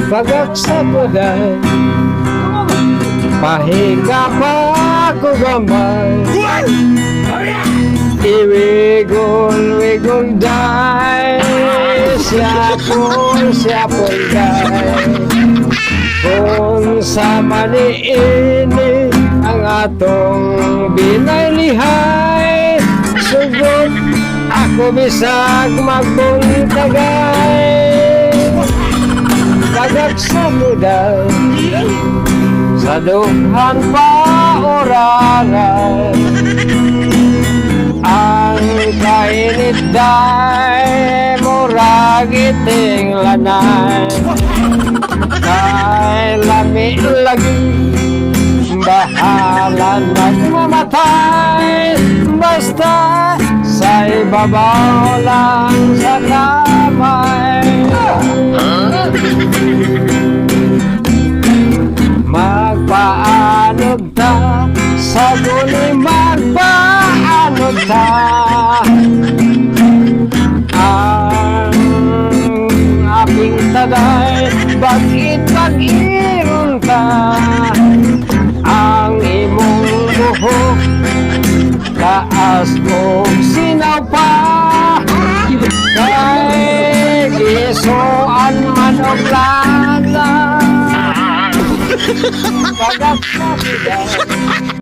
Pagak sa buday. Pahiga pa ko gamay. Iwigol, wigol day. Siyapol, siyapol day. Kung sa maniini ang atong binailihay, sugot ako bisag magbuntagay. Tagak sa buday. Sa dughan pa oraray. Ang kainit day, murag iting lanay. Kay lami lagi, bahala nagmamatay. Basta sa ibabaw lang sa kamay. Magpaanod ta sa guni, magpaanod ta. Ang aping taday, bakit pag-iron ta? Ang imong buhok, taas og sinaw pa. Kay gisuan man og lana. Pagak sa biday.